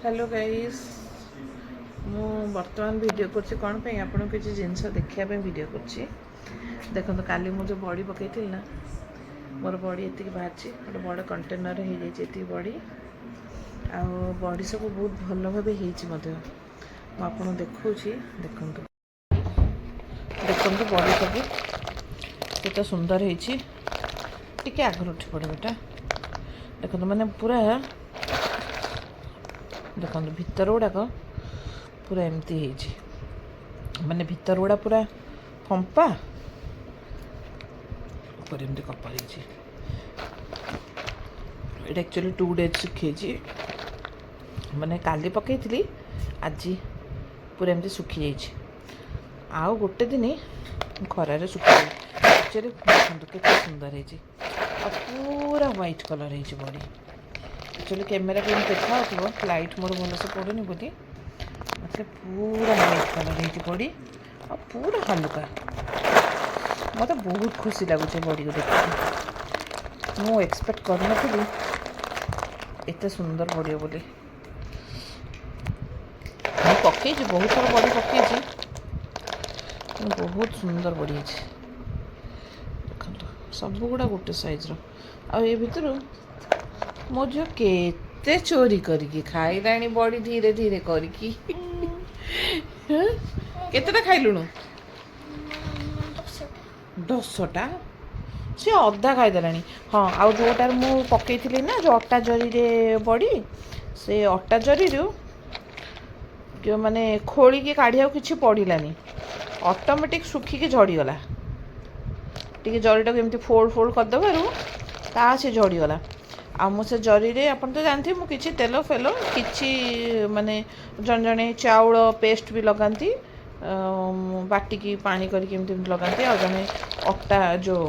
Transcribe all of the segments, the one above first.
Hello guys, ମୁଁ ବର୍ତ୍ତମାନ video କରୁଛି କ'ଣ ପାଇଁ? ଆପଣଙ୍କୁ କିଛି ଜିନିଷ ଦେଖିବା ପାଇଁ ଭିଡ଼ିଓ କରୁଛି। ଦେଖନ୍ତୁ, କାଲି ମୁଁ ଯେଉଁ ବଡ଼ି ପକାଇଥିଲି ନା, ମୋର ବଡ଼ି ଏତିକି ବାହାରିଛି। ଗୋଟେ ବଡ଼ କଣ୍ଟେନରରେ ହେଇଯାଇଛି ଏତିକି ବଡ଼ି। ଆଉ ବଡ଼ି ସବୁ ବହୁତ ଭଲ ଭାବେ ହେଇଛି ମଧ୍ୟ। ମୁଁ ଆପଣଙ୍କୁ ଦେଖାଉଛି, ଦେଖନ୍ତୁ, ଦେଖନ୍ତୁ, ବଡ଼ି ସବୁ କେତେ ସୁନ୍ଦର ହେଇଛି। ଟିକେ ଆଗରୁ ଉଠି ପଡ଼ିବ ଏଟା। ଦେଖନ୍ତୁ, ମାନେ ପୁରା ଦେଖନ୍ତୁ, ଭିତର ଗୁଡ଼ାକ ପୁରା ଏମିତି ହେଇଛି, ମାନେ ଭିତର ଗୁଡ଼ା ପୁରା ଫମ୍ପା, ଉପରେ ଏମିତି କପର ହେଇଛି। ଏଇଟା ଆକ୍ଚୁଆଲି 2 ଡେଜ୍ ଶୁଖେଇଛି, ମାନେ କାଲି ପକେଇଥିଲି, ଆଜି ପୁରା ଏମିତି ଶୁଖିଯାଇଛି। ଆଉ ଗୋଟେ ଦିନ ଖରାରେ ଶୁଖେଇବି। ଆକ୍ଚୁଆଲି ଦେଖନ୍ତୁ କେତେ ସୁନ୍ଦର ହେଇଛି ଆଉ ପୁରା ହ୍ୱାଇଟ୍ କଲର୍ ହେଇଛି ବଡ଼ି। ଆକ୍ଚୁଆଲି କ୍ୟାମେରା କେମିତି ଦେଖାହେଉଥିବ, ଲାଇଟ୍ ମୋର ଭଲସେ ପଡ଼ୁନି ବୋଲି। ମୋତେ ପୁରା ହ୍ୱାଇଟ୍ କଲର୍ ହେଇଛି ବଡ଼ି ଆଉ ପୁରା ହାଲୁକା। ମୋତେ ବହୁତ ଖୁସି ଲାଗୁଛି ବଡ଼ିକୁ ଦେଖିକି। ମୁଁ ଏକ୍ସପେକ୍ଟ କରିନଥିଲି ଏତେ ସୁନ୍ଦର ପଡ଼ିବ ବୋଲି। ମୁଁ ପକେଇଛି, ବହୁତ ଥର ବଡ଼ି ପକେଇଛି, କିନ୍ତୁ ବହୁତ ସୁନ୍ଦର ବଡ଼ି ହେଇଛି। ଦେଖନ୍ତୁ, ସବୁଗୁଡ଼ା ଗୋଟେ ସାଇଜ୍ର। ଆଉ ଏ ଭିତରୁ ମୋ ଝିଅ କେତେ ଚୋରି କରିକି ଖାଇଲାଣି ବଡ଼ି, ଧୀରେ ଧୀରେ କରିକି। ହଁ? କେତେଟା ଖାଇଲୁଣୁ? 10ଟା। 10ଟା? ସେ ଅଧା ଖାଇଦେଲାଣି। ହଁ, ଆଉ ଯେଉଁଟାରେ ମୁଁ ପକେଇଥିଲି ନା, ଯେଉଁ ଅଟା ଜରିରେ ବଡ଼ି, ସେ ଅଟା ଜରିରୁ ଯେଉଁ ମାନେ ଖୋଳିକି କାଢ଼ିବାକୁ କିଛି ପଡ଼ିଲାନି, ଅଟୋମେଟିକ୍ ଶୁଖିକି ଝଡ଼ିଗଲା। ଟିକେ ଜରିଟାକୁ ଏମିତି ଫୋଲ୍ଡ ଫୋଲ୍ଡ କରିଦେବାରୁ ତା ସେ ଝଡ଼ିଗଲା। ଆଉ ମୁଁ ସେ ଜରିରେ, ଆପଣ ତ ଜାଣିଥିବେ, ମୁଁ କିଛି ତେଲ ଫେଲ କିଛି, ମାନେ ଜଣେ ଜଣେ ଚାଉଳ ପେଷ୍ଟ ବି ଲଗାନ୍ତି, ବାଟିକି ପାଣି କରିକି ଏମିତି ଏମିତି ଲଗାନ୍ତି, ଆଉ ଜଣେ ଅଟା ଯେଉଁ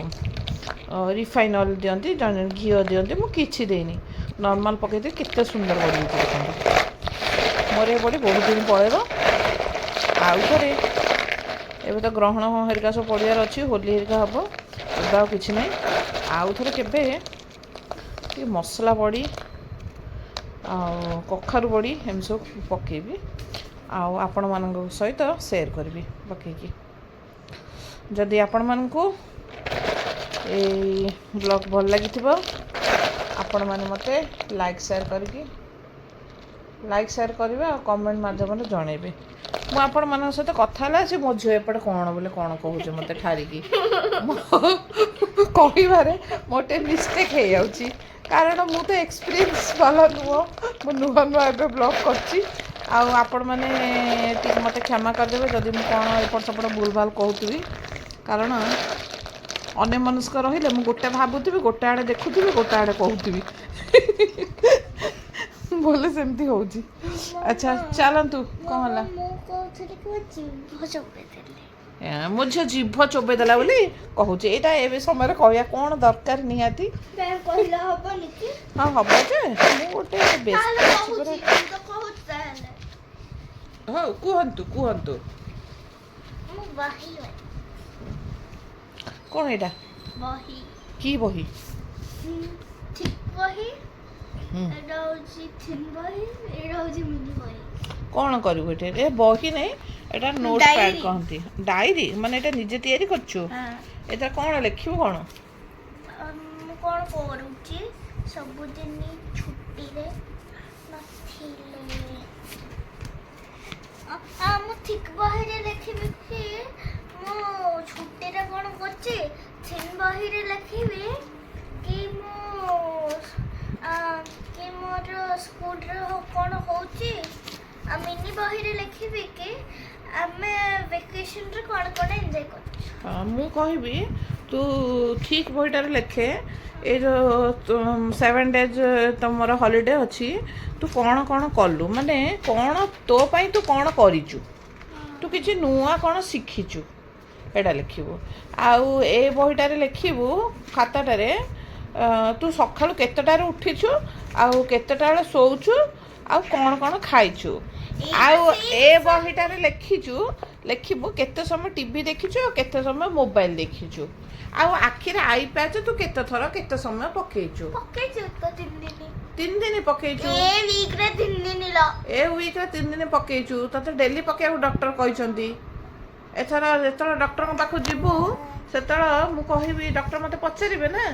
ରିଫାଇନ୍ ଅଏଲ୍ ଦିଅନ୍ତି, ଜଣେ ଜଣେ ଘିଅ ଦିଅନ୍ତି। ମୁଁ କିଛି ଦେଇନି, ନର୍ମାଲ୍ ପକେଇଦିଏ। କେତେ ସୁନ୍ଦର ବଡ଼ି ହେଇଛି ଦେଖନ୍ତୁ। ମୋର ଏ ବଡ଼ି ବହୁତ ଦିନ ପଳେଇବ। ଆଉ ଥରେ, ଏବେ ତ ଗ୍ରହଣ ହେରିକା ସବୁ ପଡ଼ିବାର ଅଛି, ହୋଲି ହେରିକା ହେବ, ଏବେ ଆଉ କିଛି ନାହିଁ। ଆଉ ଥରେ କେବେ ଟିକେ ମସଲା ବଡ଼ି ଆଉ କଖାରୁ ବଡ଼ି ଏମିତି ସବୁ ପକେଇବି ଆଉ ଆପଣମାନଙ୍କ ସହିତ ସେୟାର କରିବି ପକେଇକି। ଯଦି ଆପଣମାନଙ୍କୁ ଏଇ ବ୍ଲଗ୍ ଭଲ ଲାଗିଥିବ, ଆପଣମାନେ ମୋତେ ଲାଇକ୍ ସେୟାର କରିକି, ଲାଇକ୍ ସେୟାର କରିବେ ଆଉ କମେଣ୍ଟ ମାଧ୍ୟମରେ ଜଣେଇବେ। ମୁଁ ଆପଣମାନଙ୍କ ସହିତ କଥା ହେଲା ସେ ମୋ ଝିଅ ଏପଟେ କ'ଣ ବୋଲି କ'ଣ କହୁଛି ମୋତେ ଠାରିକି। କହିବାରେ ମୋର ଟିକେ ମିଷ୍ଟେକ୍ ହେଇଯାଉଛି, କାରଣ ମୁଁ ତ ଏକ୍ସପିରିଏନ୍ସ ବାଲା ନୁହଁ। ମୁଁ ନୂଆ ନୂଆ ଏବେ ବ୍ଲଗ୍ କରୁଛି। ଆଉ ଆପଣମାନେ ଟିକେ ମୋତେ କ୍ଷମା କରିଦେବେ ଯଦି ମୁଁ କ'ଣ ଏପଟ ସେପଟ ଭୁଲ ଭାଲ କହୁଥିବି, କାରଣ ଅନ୍ୟମନସ୍କ ରହିଲେ ମୁଁ ଗୋଟେ ଭାବୁଥିବି, ଗୋଟେ ଆଡ଼େ ଦେଖୁଥିବି, ଗୋଟେ ଆଡ଼େ କହୁଥିବି ବୋଲେ ସେମିତି ହେଉଛି। ଆଚ୍ଛା, ଚାଲନ୍ତୁ। କ'ଣ ହେଲା? ମୁଁ କହୁଥିଲି କି ମୋ ଜିଭ ଚୋବେଇ ଦେଲି। ମୋ ଝିଅ ଜିଭ ଚୋବେଇ ଦେଲା ବୋଲି କହୁଛି। ଏଇଟା ଏବେ ସମୟରେ କହିବା କ'ଣ ଦରକାର ନିହାତି? କହିଲେ ହବନି କି? ହଁ, ହବ ଯେ, ମୁଁ ଗୋଟେ ବ୍ୟସ୍ତ ତାହେଲେ ଅଛି ପରା। କହୁଛି, ମୁଁ ତ କହୁଛି ତାହେଲେ। ହଉ, କୁହନ୍ତୁ, କୁହନ୍ତୁ। ମୁଁ ବହି। କ'ଣ ଏଇଟା? ବହି। କି ବହି? ଥିକ୍ ବହି। ଏଇଟା ହଉଛି ଥିନ୍ ବହି, ଏଇଟା ହଉଛି ମିନି ବହି। କ'ଣ କରିବୁ ଏଠି? ଏ ବହି ନାଇଁ, ଏଇଟା ନୋଟ୍ ପ୍ୟାଡ୍ ଡାଏରୀ। କହନ୍ତି। ଡାଏରୀ ମାନେ ଏଇଟା ନିଜେ ତିଆରି କରିଛୁ? ହଁ। ଏଥିରେ କ'ଣ ଲେଖିବୁ କ'ଣ? ମୁଁ କ'ଣ କରୁଛି ସବୁଦିନ ଛୁଟିରେ ନଥିଲେ। ମୁଁ ଥିକ୍ ବହିରେ ଲେଖିବି କି ମୁଁ ଛୁଟିରେ କ'ଣ କରୁଛି। ଥିନ୍ ବହିରେ ଲେଖିବି କି ମୁଁ କି ମୋର ସ୍କୁଲରେ କ'ଣ ହେଉଛି। ଆଉ ମିନି ବହିରେ ଲେଖିବି କି ଆମେ ଭେକେସନରେ କ'ଣ କ'ଣ ଏନ୍ଜୟ କରୁଛୁ। ହଁ, ମୁଁ କହିବି ତୁ ଥିକ୍ ବହିଟାରେ ଲେଖେ। ଏ ଯେଉଁ 7 ଡେଜ୍ ତମର ହଲିଡେ ଅଛି, ତୁ କ'ଣ କ'ଣ କଲୁ, ମାନେ କ'ଣ ତୋ ପାଇଁ ତୁ କ'ଣ କରିଛୁ, ତୁ କିଛି ନୂଆ କ'ଣ ଶିଖିଛୁ, ଏଇଟା ଲେଖିବୁ। ଆଉ ଏ ବହିଟାରେ ଲେଖିବୁ, ଖାତାଟାରେ, ତୁ ସକାଳୁ କେତେଟାରେ ଉଠିଛୁ ଆଉ କେତେଟା ବେଳେ ଶୋଉଛୁ ଆଉ କ'ଣ କ'ଣ ଖାଇଛୁ। ଆଉ ଏ ବହିଟାରେ ଲେଖିବୁ କେତେ ସମୟ ଟିଭି ଦେଖିଛୁ ଆଉ କେତେ ସମୟ ମୋବାଇଲ ଦେଖିଛୁ ଆଉ ଆଖିରେ I patch ତୁ କେତେ ଥର କେତେ ସମୟ ପକେଇଛୁ। ପକେଇଛୁ ତ 3 ଦିନ। 3 ଦିନ ପକେଇଛୁ। ଏ ୱିକରେ 3 ଦିନ କହିଲ। ଏ ୱିକ୍ରେ 3 ଦିନ ପକେଇଛୁ। ତତେ ଡେଲି ପକେଇବାକୁ ଡକ୍ଟର କହିଛନ୍ତି। ଏଥର ଯେତେବେଳେ ଡକ୍ଟରଙ୍କ ପାଖକୁ ଯିବୁ, ସେତେବେଳେ ମୁଁ କହିବି, ଡକ୍ଟର ମୋତେ ପଚାରିବେ ନା,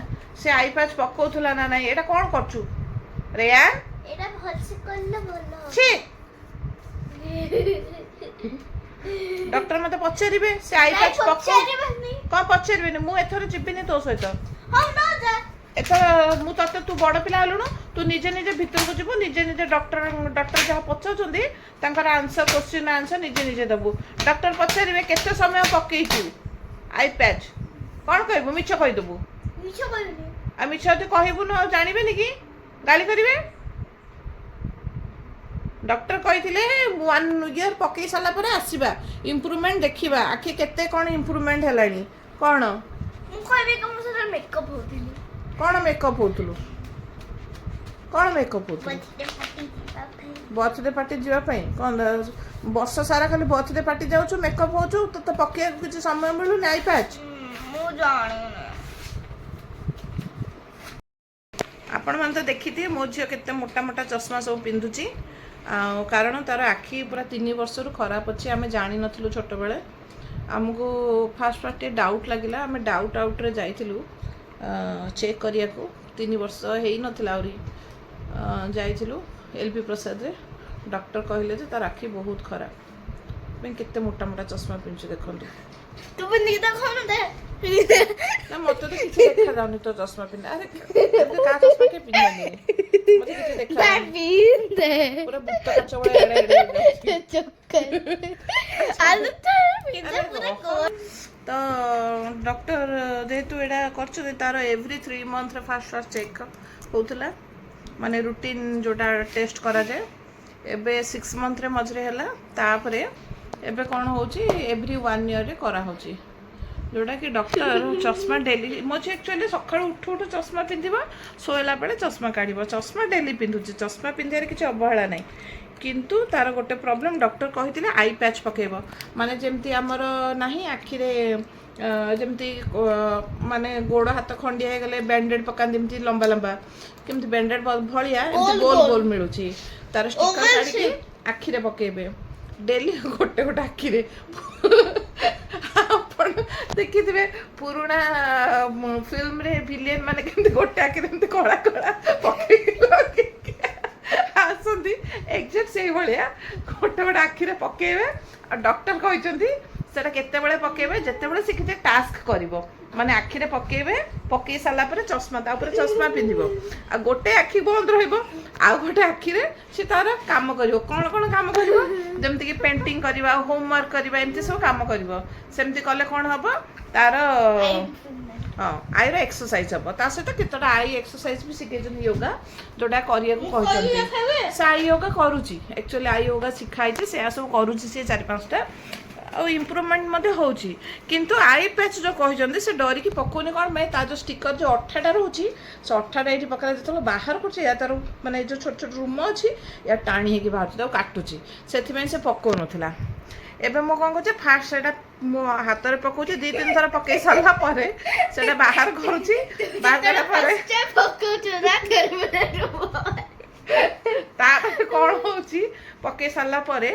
ସେ I patch ପକଉଥିଲା ନା ନାହିଁ। ଏଇଟା କ'ଣ କରୁଛୁ ରେୟା? ଏଇଟା ଭଲସେ କଲେ ଭଲ। ଛି। ଡକ୍ଟର ମୋତେ ପଚାରିବେ, ସେ I ନାଇଁ, ପ୍ୟାଚ୍ ପକଉ ପଚାରିବେନି। କ'ଣ ପଚାରିବେନି? ମୁଁ ଏଥର ଯିବିନି ତୋ ସହିତ। ହଉ, ନ ଯା। ଏଥର ମୁଁ ତତେ, ତୁ ବଡ଼ ପିଲା ହେଲୁଣୁ, ତୁ ନିଜେ ନିଜେ ଭିତରକୁ ଯିବୁ, ନିଜେ ନିଜେ ଡକ୍ଟର ଯାହା ପଚାରୁଛନ୍ତି ତାଙ୍କର ଆନ୍ସର, କୋଶ୍ଚିନ୍ ଆନ୍ସର ନିଜେ ନିଜେ ଦେବୁ। ଡକ୍ଟର ପଚାରିବେ, କେତେ ସମୟ ପକେଇଛୁ I patch? କ'ଣ କହିବୁ? ମିଛ କହିଦେବୁ? ମିଛ କହିବିନି। ଆଉ ମିଛ ଯଦି କହିବୁନୁ, ଆଉ ଜାଣିବେନି କି ଗାଳି କରିବେ? ଡକ୍ଟର କହିଥିଲେ ୱାନ୍ ଇୟର୍ ପକେଇ ସାରିଲା ପରେ ଆସିବା, ଇମ୍ପ୍ରୁଭମେଣ୍ଟ ଦେଖିବା, ଆଖି କେତେ କ'ଣ ଇମ୍ପ୍ରୁଭମେଣ୍ଟ ହେଲାଣି କ'ଣ। ମୁଁ କହିବି କି ମୁଁ ସେତେବେଳେ ମେକଅପ୍ ହଉଥିଲି। କ'ଣ ମେକଅପ୍ ହଉଥିଲୁ? କ'ଣ ମେକଅପ୍ ହଉଥିଲୁ? ବର୍ଥଡେ ପାର୍ଟି ଯିବା ପାଇଁ। ବର୍ଥଡେ ପାର୍ଟି ଯିବା ପାଇଁ? କ'ଣ ବର୍ଷ ସାରା ଖାଲି ବର୍ଥଡେ ପାର୍ଟି ଯାଉଛୁ, ମେକଅପ୍ ହଉଛୁ, ତୋତେ ପକେଇବାକୁ କିଛି ସମୟ ମିଳୁନି I patch? ମୁଁ ଜାଣିନି। ଆପଣମାନେ ତ ଦେଖିଥିବେ ମୋ ଝିଅ କେତେ ମୋଟା ମୋଟା ଚଷମା ସବୁ ପିନ୍ଧୁଛି। ଆଉ କାରଣ ତାର ଆଖି ପୁରା 3 ବର୍ଷରୁ ଖରାପ ଅଛି। ଆମେ ଜାଣିନଥିଲୁ ଛୋଟବେଳେ। ଆମକୁ ଫାଷ୍ଟ ଫାଷ୍ଟ ଟିକେ ଡାଉଟ୍ ଲାଗିଲା। ଆମେ ଡାଉଟ୍ ଆଉଟ୍ରେ ଯାଇଥିଲୁ ଚେକ୍ କରିବାକୁ। 3 ବର୍ଷ ହେଇନଥିଲା ଆହୁରି। ଯାଇଥିଲୁ ଏଲ୍ ବି ପ୍ରସାଦରେ। ଡକ୍ଟର କହିଲେ ଯେ ତାର ଆଖି ବହୁତ ଖରାପ ପାଇଁ କେତେ ମୋଟା ମୋଟା ଚଷମା ପିନ୍ଧୁଛି ଦେଖନ୍ତୁ। ତୁ ପିନ୍ଧିକି ଦେଖାଉନୁ ଦେ। ନା, ମତେ ତ କିଛି ଦେଖାଯାଉନି ତୋ ଚଷମା ପିନ୍ଧା। ଆରେ, ଏମିତି କାହା ଚଷମା କିଏ ପିନ୍ଧନ୍ତିନି। ମତେ କିଛି ଦେଖାଯାଉନି। ପିନ୍ଧେ। ପୁରା ଭୂତ କାଚ ଭଳିଆ ଏଡ଼େ ଏଡ଼େ ହେଇଯାଉଛି। ଚୋକର ଆଲୁ ତ ପିନ୍ଧେ। ଆରେ ପୁରା ରହ। ତ ଡକ୍ଟର ଯେହେତୁ ଏଇଟା କରିଛନ୍ତି, ତାର ଏଭ୍ରି 3 ମନ୍ଥରେ ଫାଷ୍ଟ ଫାଷ୍ଟ ଚେକ୍ ହେଉଥିଲା, ମାନେ ରୁଟିନ୍ ଯେଉଁଟା ଟେଷ୍ଟ କରାଯାଏ। ଏବେ 6 ମନ୍ଥରେ ମଝିରେ ହେଲା। ତାପରେ ଏବେ କ'ଣ ହେଉଛି, ଏଭ୍ରି ୱାନ୍ ଇୟର୍ରେ କରାହେଉଛି, ଯେଉଁଟାକି ଡକ୍ଟର ଚଷମା ଡେଲି। ମୋ ଝିଅ ଆକ୍ଚୁଆଲି ସକାଳୁ ଉଠୁ ଉଠୁ ଚଷମା ପିନ୍ଧିବ, ଶୋଇଲା ବେଳେ ଚଷମା କାଢ଼ିବ। ଚଷମା ଡେଲି ପିନ୍ଧୁଛି, ଚଷମା ପିନ୍ଧିବାରେ କିଛି ଅବହେଳା ନାହିଁ। କିନ୍ତୁ ତାର ଗୋଟେ ପ୍ରୋବ୍ଲେମ୍, ଡକ୍ଟର କହିଥିଲେ I patch ପକାଇବ। ମାନେ ଯେମିତି ଆମର ନାହିଁ ଆଖିରେ ଯେମିତି ମାନେ ଗୋଡ଼ ହାତ ଖଣ୍ଡିଆ ହେଇଗଲେ ବ୍ୟାଣ୍ଡେଡ୍ ପକାନ୍ତି, ଏମିତି ଲମ୍ବା ଲମ୍ବା କେମିତି ବ୍ୟାଣ୍ଡେଡ୍ ଭଳିଆ ଏମିତି ଗୋଲ ଗୋଲ ଗୋଲ। ଗୋଲ ମିଳୁଛି। ତାର ଷ୍ଟିକର Oval କାଢ଼ିକି shape. ଆଖିରେ ପକେଇବେ ଡେଲି ଗୋଟେ ଗୋଟେ ଆଖିରେ। ଆପଣ ଦେଖିଥିବେ ପୁରୁଣା ଫିଲ୍ମରେ ଭିଲିୟନ ମାନେ କେମିତି ଗୋଟେ ଆଖିରେ ଏମିତି କଳା କଳା ପକେଇକି ଲଗେଇକି ଆସନ୍ତି, ଏକ୍ଜାକ୍ଟ ସେଇଭଳିଆ ଗୋଟେ ଗୋଟେ ଆଖିରେ ପକେଇବେ। ଆଉ ଡକ୍ଟର କହିଛନ୍ତି ସେଟା କେତେବେଳେ ପକେଇବେ? ଯେତେବେଳେ ସେ କିଛି ଟାସ୍କ କରିବ। ମାନେ ଆଖିରେ ପକେଇବେ, ପକେଇ ସାରିଲା ପରେ ଚଷମା, ତା ଉପରେ ଚଷମା ପିନ୍ଧିବ, ଆଉ ଗୋଟେ ଆଖି ବନ୍ଦ ରହିବ, ଆଉ ଗୋଟେ ଆଖିରେ ସେ ତାର କାମ କରିବ। କ'ଣ କ'ଣ କାମ କରିବ? ଯେମିତିକି ପେଣ୍ଟିଂ କରିବା, ହୋମୱାର୍କ କରିବା, ଏମିତି ସବୁ କାମ କରିବ। ସେମିତି କଲେ କ'ଣ ହବ ତାର? ହଁ, ଆଇର ଏକ୍ସରସାଇଜ ହବ। ତା ସହିତ କେତେଟା I exercise ବି ଶିଖେଇଛନ୍ତି, ୟୋଗା ଯୋଉଟା କରିବାକୁ କହିଛନ୍ତି। ସେ I yoga କରୁଛି। ଆକ୍ଚୁଆଲି I yoga ଶିଖା ହେଇଛି, ସେୟା ସବୁ କରୁଛି ସିଏ ଚାରି ପାଞ୍ଚଟା, ଆଉ ଇମ୍ପ୍ରୁଭମେଣ୍ଟ ମଧ୍ୟ ହେଉଛି। କିନ୍ତୁ I patch ଯେଉଁ କହିଛନ୍ତି, ସେ ଡରିକି ପକଉନି। କ'ଣ ପାଇଁ? ତା ଯେଉଁ ଷ୍ଟିକର, ଯେଉଁ ଅଠାଟା ରହୁଛି, ସେ ଅଠାଟା ଏଇଠି ପକେଇଲା, ଯେତେବେଳେ ବାହାର କରୁଛି, ୟା ତାର ମାନେ ଯେଉଁ ଛୋଟ ଛୋଟ ରୁମ ଅଛି, ୟା ଟାଣି ହେଇକି ବାହାରୁଛି, ତାକୁ କାଟୁଛି। ସେଥିପାଇଁ ସେ ପକଉନଥିଲା। ଏବେ ମୁଁ କ'ଣ କରୁଛି, ଫାଷ୍ଟ ସେଇଟା ମୋ ହାତରେ ପକଉଛି। ଦୁଇ ତିନି ଥର ପକେଇ ସାରିଲା ପରେ ସେଇଟା ବାହାର କରୁଛି। ବାହାର କଲା ପରେ ପକଉଛୁ ନା ତାପରେ କ'ଣ ହେଉଛି, ପକେଇ ସାରିଲା ପରେ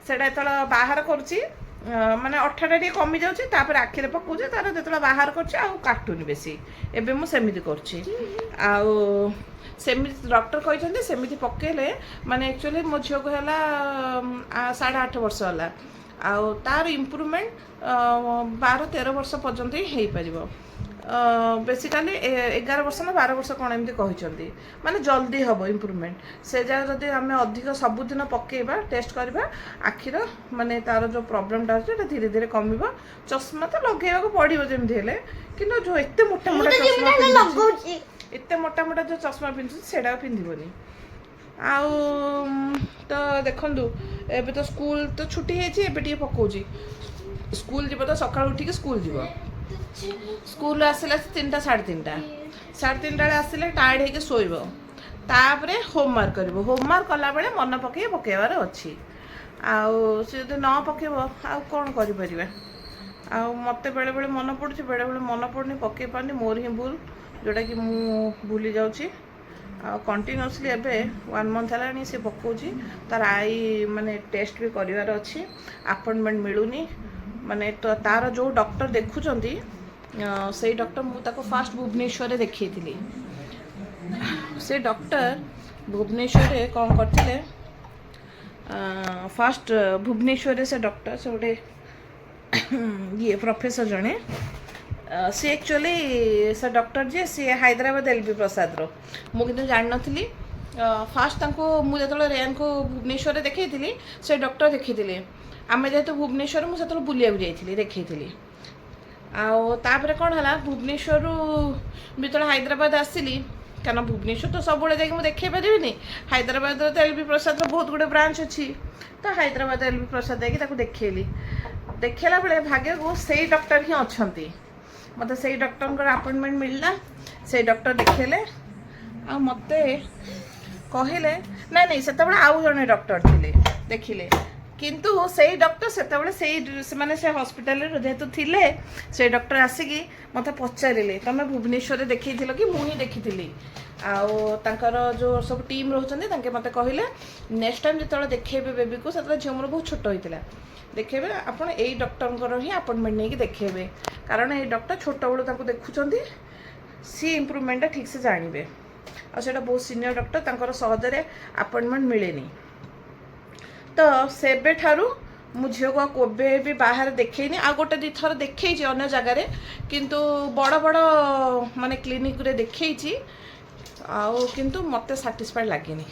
ସେଇଟା ଯେତେବେଳେ ବାହାର କରୁଛି, ମାନେ ଅଠାଟା ଟିକେ କମି ଯାଉଛି। ତାପରେ ଆଖିରେ ପକଉଛି ତାର, ଯେତେବେଳେ ବାହାର କରୁଛି ଆଉ କାଟୁନି ବେଶୀ। ଏବେ ମୁଁ ସେମିତି କରୁଛି। ଆଉ ସେମିତି ଡକ୍ଟର କହିଛନ୍ତି, ସେମିତି ପକେଇଲେ, ମାନେ ଆକ୍ଚୁଆଲି ମୋ ଝିଅକୁ ହେଲା 8.5 ବର୍ଷ ହେଲା, ଆଉ ତାର ଇମ୍ପ୍ରୁଭମେଣ୍ଟ 12-13 ବର୍ଷ ପର୍ଯ୍ୟନ୍ତ ହିଁ ହେଇପାରିବ। ବେସିକାଲି 11 ବର୍ଷ ନା 12 ବର୍ଷ କ'ଣ ଏମିତି କହିଛନ୍ତି। ମାନେ ଜଲ୍ଦି ହେବ ଇମ୍ପ୍ରୁଭମେଣ୍ଟ। ସେ ଯାହା ଯଦି ଆମେ ଅଧିକ ସବୁଦିନ ପକେଇବା, ଟେଷ୍ଟ କରିବା, ଆଖିର ମାନେ ତାର ଯେଉଁ ପ୍ରୋବ୍ଲେମଟା ଅଛି ସେଇଟା ଧୀରେ ଧୀରେ କମିବ। ଚଷମା ତ ଲଗେଇବାକୁ ପଡ଼ିବ ଯେମିତି ହେଲେ, କିନ୍ତୁ ଯେଉଁ ଏତେ ମୋଟା ମୁଁ ମୋଟା ତ ଚଷମା ଯେମିତି ହେଲେ ପିନ୍ଧୁଛି, ଲଗଉଛି। ଏତେ ମୋଟା ମୋଟା ଯେଉଁ ଚଷମା ପିନ୍ଧୁଛି, ସେଇଟା ଆଉ ପିନ୍ଧିବନି। ଆଉ ତ ଦେଖନ୍ତୁ, ଏବେ ତ ସ୍କୁଲ ତ ଛୁଟି ହେଇଛି, ଏବେ ଟିକେ ପକଉଛି। ସ୍କୁଲ ଯିବ ତ ସକାଳୁ ଉଠିକି ସ୍କୁଲ ଯିବ। ସ୍କୁଲରୁ ଆସିଲା ସେ 3ଟା, 3:30। 3:30 ବେଳେ ଆସିଲେ ଟାୟାର୍ଡ଼ ହେଇକି ଶୋଇବ। ତାପରେ ହୋମୱାର୍କ କରିବ। ହୋମୱାର୍କ କଲାବେଳେ ମନେ ପକେଇ ପକେଇବାର ଅଛି। ଆଉ ସେ ଯଦି ନ ପକେଇବ, ଆଉ କ'ଣ କରିପାରିବା? ଆଉ ମୋତେ ବେଳେବେଳେ ମନେ ପଡ଼ୁଛି, ବେଳେବେଳେ ମନେ ପଡ଼ୁନି, ପକେଇ ପାରୁନି। ମୋର ହିଁ ଭୁଲ, ଯେଉଁଟାକି ମୁଁ ଭୁଲି ଯାଉଛି। ଆଉ କଣ୍ଟିନ୍ୟୁଅସଲି ଏବେ ୱାନ୍ ମନ୍ଥ ହେଲାଣି ସେ ପକାଉଛି। ତାର I ମାନେ ଟେଷ୍ଟ ବି କରିବାର ଅଛି, ଆପଏଣ୍ଟମେଣ୍ଟ ମିଳୁନି। ମାନେ ତ ତାର ଯେଉଁ ଡକ୍ଟର ଦେଖୁଛନ୍ତି, ସେଇ ଡକ୍ଟର, ମୁଁ ତାକୁ ଫାଷ୍ଟ ଭୁବନେଶ୍ୱରରେ ଦେଖେଇଥିଲି। ସେ ଡକ୍ଟର ଭୁବନେଶ୍ୱରରେ କ'ଣ କରିଥିଲେ, ଫାଷ୍ଟ ଭୁବନେଶ୍ୱରରେ ସେ ଡକ୍ଟର, ସେ ଗୋଟେ ଇଏ ପ୍ରଫେସର ଜଣେ। ସିଏ ଆକ୍ଚୁଆଲି ସେ ଡକ୍ଟର ଯିଏ, ସିଏ ହାଇଦ୍ରାବାଦ ଏଲ୍ ବି ପ୍ରସାଦର। ମୁଁ କିନ୍ତୁ ଜାଣିନଥିଲି। ଫାଷ୍ଟ ତାଙ୍କୁ ମୁଁ ଯେତେବେଳେ ରେୟାନକୁ ଭୁବନେଶ୍ୱରରେ ଦେଖେଇଥିଲି, ସେ ଡକ୍ଟର ଦେଖିଥିଲେ। ଆମେ ଯେହେତୁ ଭୁବନେଶ୍ୱର ମୁଁ ସେତେବେଳେ ବୁଲିବାକୁ ଯାଇଥିଲି, ଦେଖେଇଥିଲି। ଆଉ ତାପରେ କ'ଣ ହେଲା, ଭୁବନେଶ୍ୱରରୁ ମୁଁ ଯେତେବେଳେ ହାଇଦ୍ରାବାଦ ଆସିଲି, କାରଣ ଭୁବନେଶ୍ୱର ତ ସବୁବେଳେ ଯାଇକି ମୁଁ ଦେଖେଇ ପାରିବିନି। ହାଇଦ୍ରାବାଦର ତ ଏଲ୍ ବି ପ୍ରସାଦର ବହୁତ ଗୁଡ଼ିଏ ବ୍ରାଞ୍ଚ ଅଛି। ତ ହାଇଦ୍ରାବାଦ ଏଲ୍ ବି ପ୍ରସାଦ ଯାଇକି ତାକୁ ଦେଖେଇଲି। ଦେଖେଇଲା ବେଳେ ଭାଗ୍ୟକୁ ସେଇ ଡକ୍ଟର ହିଁ ଅଛନ୍ତି। ମୋତେ ସେଇ ଡକ୍ଟରଙ୍କର ଆପଏଣ୍ଟମେଣ୍ଟ ମିଳିଲା। ସେଇ ଡକ୍ଟର ଦେଖେଇଲେ ଆଉ ମୋତେ କହିଲେ, ନାଇଁ ନାଇଁ, ସେତେବେଳେ ଆଉ ଜଣେ ଡକ୍ଟର ଥିଲେ, ଦେଖିଲେ। କିନ୍ତୁ ସେଇ ଡକ୍ଟର ସେତେବେଳେ ସେଇ ସେମାନେ ସେ ହସ୍ପିଟାଲରେ ଯେହେତୁ ଥିଲେ, ସେଇ ଡକ୍ଟର ଆସିକି ମୋତେ ପଚାରିଲେ, "ତମେ ଭୁବନେଶ୍ୱରରେ ଦେଖେଇଥିଲ କି?" ମୁଁ ହିଁ ଦେଖିଥିଲି। ଆଉ ତାଙ୍କର ଯେଉଁ ସବୁ ଟିମ୍ ରହୁଛନ୍ତି, ତାଙ୍କେ ମୋତେ କହିଲେ, ନେକ୍ସଟ ଟାଇମ୍ ଯେତେବେଳେ ଦେଖେଇବେ ବେବିକୁ, ସେତେବେଳେ ଝିଅ ମୋର ବହୁତ ଛୋଟ ହେଇଥିଲା, ଦେଖେଇବେ, ଆପଣ ଏଇ ଡକ୍ଟରଙ୍କର ହିଁ ଆପଏଣ୍ଟମେଣ୍ଟ ନେଇକି ଦେଖେଇବେ। କାରଣ ଏଇ ଡକ୍ଟର ଛୋଟବେଳୁ ତାଙ୍କୁ ଦେଖୁଛନ୍ତି, ସିଏ ଇମ୍ପ୍ରୁଭମେଣ୍ଟଟା ଠିକ୍ସେ ଜାଣିବେ। ଆଉ ସେଇଟା ବହୁତ ସିନିୟର ଡକ୍ଟର, ତାଙ୍କର ସହଜରେ ଆପଏଣ୍ଟମେଣ୍ଟ ମିଳେନି। ତ ସେବେଠାରୁ ମୁଁ ଝିଅକୁ ଆଉ କେବେ ବି ବାହାରେ ଦେଖେଇନି। ଆଉ ଗୋଟେ ଦୁଇ ଥର ଦେଖେଇଛି ଅନ୍ୟ ଜାଗାରେ, କିନ୍ତୁ ବଡ଼ ବଡ଼ ମାନେ କ୍ଲିନିକ୍ରେ ଦେଖେଇଛି ଆଉ କିନ୍ତୁ ମୋତେ ସାଟିସ୍ଫାଏଡ଼ ଲାଗେନି।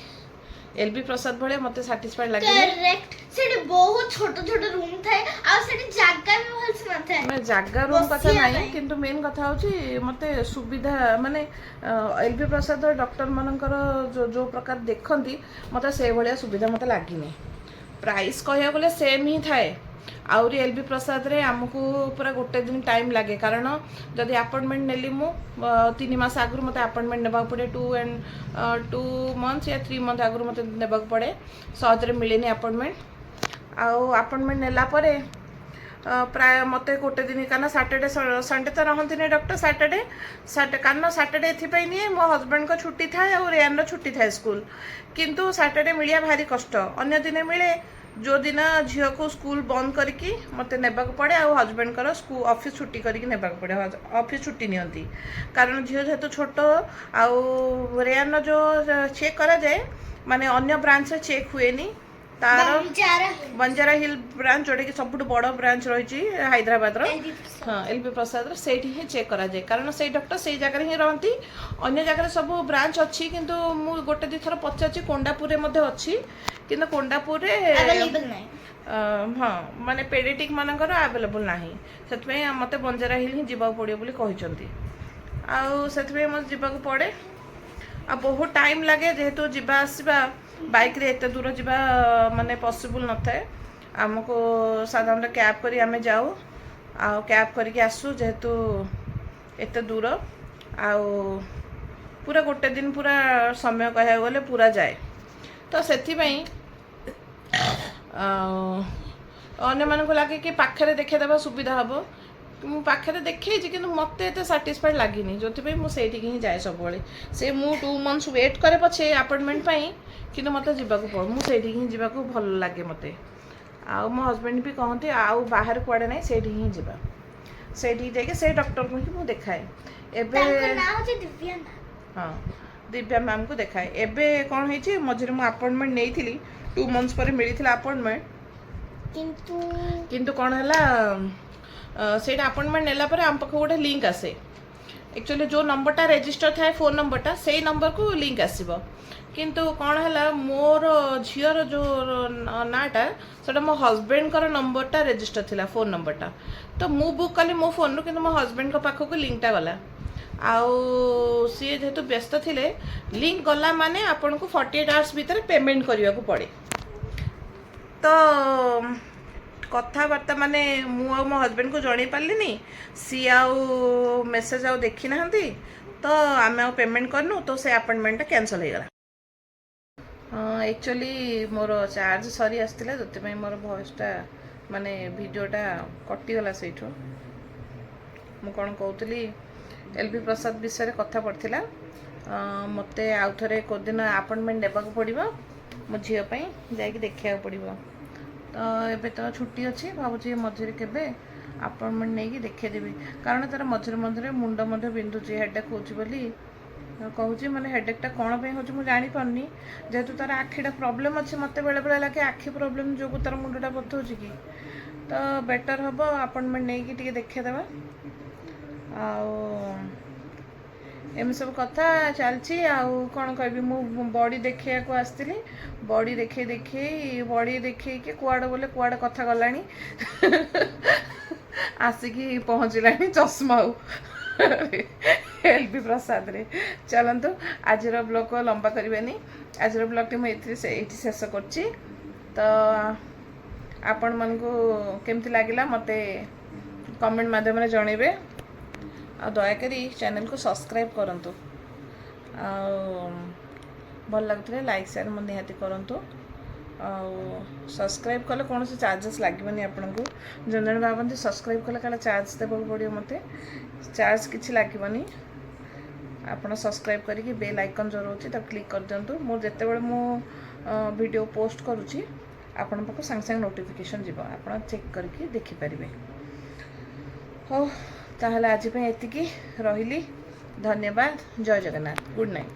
ଏଲ୍ ବି ପ୍ରସାଦ ଭଳିଆ ମୋତେ ସାଟିସ୍ଫାଏଡ଼ ଲାଗେନି। କରେକ୍ଟ, ସେଠି ବହୁତ ଛୋଟ ଛୋଟ ରୁମ୍ ଥାଏ ଆଉ ସେଠି ଜାଗା ବି ଭଲସେ ନଥାଏ। ମାନେ ଜାଗା ରୁମ୍ କଥା ବସିବା ନାହିଁ। ପାଇଁ। କିନ୍ତୁ ମେନ୍ କଥା ହେଉଛି ମୋତେ ସୁବିଧା, ମାନେ ଏଲ୍ ବି ପ୍ରସାଦର ଡକ୍ଟରମାନଙ୍କର ଯେଉଁ ଯେଉଁ ପ୍ରକାର ଦେଖନ୍ତି, ମୋତେ ସେଇଭଳିଆ ସୁବିଧା ମୋତେ ଲାଗିନି। ପ୍ରାଇସ୍ କହିବାକୁ ଗଲେ ସେମ୍ ହିଁ ଥାଏ। ଆହୁରି ଏଲ୍ ବି ପ୍ରସାଦରେ ଆମକୁ ପୁରା ଗୋଟେ ଦିନ ଟାଇମ୍ ଲାଗେ, କାରଣ ଯଦି ଆପଏଣ୍ଟମେଣ୍ଟ ନେଲି ମୁଁ 3 ମାସ ଆଗରୁ ମୋତେ ଆପଏଣ୍ଟମେଣ୍ଟ ନେବାକୁ ପଡ଼େ। 2 ଆଣ୍ଡ 2 ମନ୍ଥସ୍ ୟା 3 ମନ୍ଥ ଆଗରୁ ମୋତେ ନେବାକୁ ପଡ଼େ। ସହଜରେ ମିଳେନି ଆପଏଣ୍ଟମେଣ୍ଟ। ଆଉ ଆପଏଣ୍ଟମେଣ୍ଟ ନେଲା ପରେ ପ୍ରାୟ ମୋତେ ଗୋଟେ ଦିନ, କାରଣ ସାଟର୍ଡେ ସଣ୍ଡେ ତ ରହନ୍ତିନି ଡକ୍ଟର। ସାଟର୍ଡେ ସାଟର୍ଡେ, କାରଣ ସାଟର୍ଡେ ଏଥିପାଇଁ ନିଏ, ମୋ ହଜବେଣ୍ଡଙ୍କ ଛୁଟି ଥାଏ ଆଉ ରେୟାନର ଛୁଟି ଥାଏ ସ୍କୁଲ। କିନ୍ତୁ ସାଟର୍ଡେ ମିଳିବା ଭାରି କଷ୍ଟ। ଅନ୍ୟ ଦିନେ ମିଳେ, ଯେଉଁଦିନ ଝିଅକୁ ସ୍କୁଲ ବନ୍ଦ କରିକି ମୋତେ ନେବାକୁ ପଡ଼େ ଆଉ ହଜବେଣ୍ଡଙ୍କର ସ୍କୁଲ ଅଫିସ୍ ଛୁଟି କରିକି ନେବାକୁ ପଡ଼େ। ଅଫିସ୍ ଛୁଟି ନିଅନ୍ତି, କାରଣ ଝିଅ ଯେହେତୁ ଛୋଟ ଆଉ ରେୟାନର ଯେଉଁ ଚେକ୍ କରାଯାଏ, ମାନେ ଅନ୍ୟ ବ୍ରାଞ୍ଚରେ ଚେକ୍ ହୁଏନି ତାର। ବଞ୍ଜାରା। ବଞ୍ଜାରା ହିଲ୍ ବ୍ରାଞ୍ଚ, ଯେଉଁଟାକି ସବୁଠୁ ବଡ଼ ବ୍ରାଞ୍ଚ ରହିଛି ହାଇଦ୍ରାବାଦର। ଏଲ୍ ବି ପ୍ରସାଦ। ହଁ, ଏଲ୍ ବି ପ୍ରସାଦର ସେଇଠି ହିଁ ଚେକ୍ କରାଯାଏ, କାରଣ ସେଇ ଡକ୍ଟର ସେଇ ଜାଗାରେ ହିଁ ରହନ୍ତି। ଅନ୍ୟ ଜାଗାରେ ସବୁ ବ୍ରାଞ୍ଚ ଅଛି, କିନ୍ତୁ ମୁଁ ଗୋଟେ ଦୁଇ ଥର ପଚାରିଛି, କୋଣ୍ଡାପୁରରେ ମଧ୍ୟ ଅଛି, କିନ୍ତୁ କୋଣ୍ଡାପୁରରେ ଆଭେଲେବଲ୍ ନାହିଁ। ହଁ, ମାନେ ପେଡ଼ିଆଟ୍ରିକ୍ ମାନଙ୍କର ଆଭେଲେବୁଲ୍ ନାହିଁ। ସେଥିପାଇଁ ମୋତେ ବଞ୍ଜାରା ହିଲ୍ ହିଁ ଯିବାକୁ ପଡ଼ିବ ବୋଲି କହିଛନ୍ତି। ଆଉ ସେଥିପାଇଁ ମୋତେ ଯିବାକୁ ପଡ଼େ ଆଉ ବହୁତ ଟାଇମ୍ ଲାଗେ, ଯେହେତୁ ଯିବା ଆସିବା ବାଇକ୍ରେ ଏତେ ଦୂର ଯିବା ମାନେ ପସିବୁଲ୍ ନଥାଏ। ଆମକୁ ସାଧାରଣତଃ କ୍ୟାବ୍ କରି ଆମେ ଯାଉ ଆଉ କ୍ୟାବ୍ କରିକି ଆସୁ, ଯେହେତୁ ଏତେ ଦୂର ଆଉ ପୁରା ଗୋଟେ ଦିନ ପୁରା ସମୟ କହିବାକୁ ଗଲେ ପୁରା ଯାଏ। ତ ସେଥିପାଇଁ ଆଉ ଅନ୍ୟମାନଙ୍କୁ ଲାଗେ କି ପାଖରେ ଦେଖେଇଦେବା ସୁବିଧା ହେବ। ମୁଁ ପାଖରେ ଦେଖେଇଛି, କିନ୍ତୁ ମୋତେ ଏତେ ସାଟିସ୍ଫାଏଡ଼ ଲାଗିନି, ଯେଉଁଥିପାଇଁ ମୁଁ ସେଇଠିକି ହିଁ ଯାଏ ସବୁବେଳେ। ସେ ମୁଁ 2 ମନ୍ଥସ୍ ୱେଟ୍ କରେ ପଛେ ଆପଏଣ୍ଟମେଣ୍ଟ ପାଇଁ, କିନ୍ତୁ ମୋତେ ଯିବାକୁ ପଡ଼େ, ମୁଁ ସେଇଠିକି ହିଁ ଯିବାକୁ ଭଲ ଲାଗେ ମୋତେ। ଆଉ ମୋ ହଜବେଣ୍ଡ ବି କହନ୍ତି, ଆଉ ବାହାରେ କୁଆଡ଼େ ନାହିଁ, ସେଇଠିକି ହିଁ ଯିବା। ସେଇଠିକି ଯାଇକି ସେଇ ଡକ୍ଟରଙ୍କୁ ହିଁ ମୁଁ ଦେଖାଏ ଏବେ। ତାଙ୍କ ନାଁ ହଉଛି ଦିବ୍ୟା ମ୍ୟାମ୍। ହଁ, ଦିବ୍ୟା ମ୍ୟାମ୍କୁ ଦେଖାଏ। ଏବେ କ'ଣ ହେଇଛି, ମଝିରେ ମୁଁ ଆପଏଣ୍ଟମେଣ୍ଟ ନେଇଥିଲି, 2 ମନ୍ଥସ୍ ପରେ ମିଳିଥିଲା ଆପଏଣ୍ଟମେଣ୍ଟ। କିନ୍ତୁ କିନ୍ତୁ କ'ଣ ହେଲା, ସେଇଟା ଆପଏଣ୍ଟମେଣ୍ଟ ନେଲା ପରେ ଆମ ପାଖକୁ ଗୋଟେ ଲିଙ୍କ୍ ଆସେ। ଆକ୍ଚୁଆଲି ଯେଉଁ ନମ୍ବରଟା ରେଜିଷ୍ଟର ଥାଏ, ଫୋନ୍ ନମ୍ବରଟା, ସେଇ ନମ୍ବରକୁ ଲିଙ୍କ୍ ଆସିବ। କିନ୍ତୁ କ'ଣ ହେଲା, ମୋର ଝିଅର ଯେଉଁ ନାଁଟା, ସେଇଟା ମୋ ହଜବେଣ୍ଡଙ୍କର ନମ୍ବରଟା ରେଜିଷ୍ଟର ଥିଲା, ଫୋନ୍ ନମ୍ବରଟା। ତ ମୁଁ ବୁକ୍ କଲି ମୋ ଫୋନ୍ରୁ, କିନ୍ତୁ ମୋ ହଜବେଣ୍ଡଙ୍କ ପାଖକୁ ଲିଙ୍କ୍ଟା ଗଲା। ଆଉ ସିଏ ଯେହେତୁ ବ୍ୟସ୍ତ ଥିଲେ, ଲିଙ୍କ୍ ଗଲା ମାନେ ଆପଣଙ୍କୁ 48 ଆୱାର୍ସ ଭିତରେ ପେମେଣ୍ଟ କରିବାକୁ ପଡ଼େ। ତ କଥାବାର୍ତ୍ତା ମାନେ ମୁଁ ଆଉ ମୋ ହଜବେଣ୍ଡକୁ ଜଣେଇ ପାରିଲିନି। ସିଏ ଆଉ ମେସେଜ୍ ଆଉ ଦେଖିନାହାନ୍ତି, ତ ଆମେ ଆଉ ପେମେଣ୍ଟ କରିନୁ। ତ ସେ ଆପଏଣ୍ଟମେଣ୍ଟଟା କ୍ୟାନସଲ୍ ହେଇଗଲା। ହଁ, ଆକ୍ଚୁଆଲି ମୋର ଚାର୍ଜ ସରି ଆସିଥିଲା, ସେଥିପାଇଁ ମୋର ଭଏସ୍ଟା ମାନେ ଭିଡ଼ିଓଟା କଟିଗଲା ସେଇଠୁ। ମୁଁ କ'ଣ କହୁଥିଲି, ଏଲ୍ ବି ପ୍ରସାଦ ବିଷୟରେ କଥା ପଡ଼ିଥିଲା। ମୋତେ ଆଉ ଥରେ କେଉଁଦିନ ଆପଏଣ୍ଟମେଣ୍ଟ ନେବାକୁ ପଡ଼ିବ, ମୋ ଝିଅ ପାଇଁ ଯାଇକି ଦେଖିବାକୁ ପଡ଼ିବ। ତ ଏବେ ତ ଛୁଟି ଅଛି, ଭାବୁଛି ମଝିରେ କେବେ ଆପଏଣ୍ଟମେଣ୍ଟ ନେଇକି ଦେଖେଇଦେବି, କାରଣ ତାର ମଝିରେ ମଝିରେ ମୁଣ୍ଡ ମଧ୍ୟ ବିନ୍ଧୁଛି। ହେଡ଼େକ୍ ହେଉଛି ବୋଲି କହୁଛି। ମାନେ ହେଡ଼େକ୍ଟା କ'ଣ ପାଇଁ ହେଉଛି ମୁଁ ଜାଣିପାରୁନି। ଯେହେତୁ ତାର ଆଖିଟା ପ୍ରୋବ୍ଲେମ୍ ଅଛି, ମୋତେ ବେଳେବେଳେ ଲାଗେ ଆଖି ପ୍ରୋବ୍ଲେମ୍ ଯୋଗୁଁ ତାର ମୁଣ୍ଡଟା ବଥଉଛି କି। ତ ବେଟର୍ ହେବ ଆପଏଣ୍ଟମେଣ୍ଟ ନେଇକି ଟିକେ ଦେଖେଇଦେବା। ଆଉ ଏମିତି ସବୁ କଥା ଚାଲିଛି। ଆଉ କ'ଣ କହିବି? ମୁଁ ବଡ଼ି ଦେଖେଇବାକୁ ଆସିଥିଲି। ବଡ଼ି ଦେଖେଇ ଦେଖେଇ, ବଡ଼ି ଦେଖେଇକି କୁଆଡ଼େ ବୋଲେ କୁଆଡ଼େ କଥା ଗଲାଣି, ଆସିକି ପହଞ୍ଚିଲାଣି ଚଷମା ଆଉ ଏଲ୍ ବି ପ୍ରସାଦରେ। ଚାଲନ୍ତୁ, ଆଜିର ବ୍ଲଗ୍ ଲମ୍ବା କରିବେନି। ଆଜିର ବ୍ଲଗ୍ଟି ମୁଁ ଏଥିରେ ଏଇଠି ଶେଷ କରୁଛି। ତ ଆପଣମାନଙ୍କୁ କେମିତି ଲାଗିଲା, ମୋତେ କମେଣ୍ଟ ମାଧ୍ୟମରେ ଜଣେଇବେ। ଆଉ ଦୟାକରି ଚ୍ୟାନେଲକୁ ସବସ୍କ୍ରାଇବ୍ କରନ୍ତୁ। ଆଉ ଭଲ ଲାଗୁଥିଲେ ଲାଇକ୍, ସେୟାର ମୁଁ ନିହାତି କରନ୍ତୁ। ଆଉ ସବସ୍କ୍ରାଇବ୍ କଲେ କୌଣସି ଚାର୍ଜେସ୍ ଲାଗିବନି ଆପଣଙ୍କୁ। ଜଣେ ଜଣେ ଭାବନ୍ତି ସବସ୍କ୍ରାଇବ୍ କଲେ କାଳେ ଚାର୍ଜ ଦେବାକୁ ପଡ଼ିବ ମୋତେ। ଚାର୍ଜ କିଛି ଲାଗିବନି। ଆପଣ ସବସ୍କ୍ରାଇବ୍ କରିକି ବେଲ୍ ଆଇକନ୍ ଯେଉଁ ରହୁଛି, ତାକୁ କ୍ଲିକ୍ କରିଦିଅନ୍ତୁ। ମୁଁ ଯେତେବେଳେ ମୁଁ ଭିଡ଼ିଓ ପୋଷ୍ଟ କରୁଛି, ଆପଣଙ୍କ ପାଖକୁ ସାଙ୍ଗେ ସାଙ୍ଗେ ନୋଟିଫିକେସନ୍ ଯିବ, ଆପଣ ଚେକ୍ କରିକି ଦେଖିପାରିବେ। ହଉ, ତାହେଲେ ଆଜି ପାଇଁ ଏତିକି ରହିଲି। ଧନ୍ୟବାଦ। ଜୟ ଜଗନ୍ନାଥ। Good night.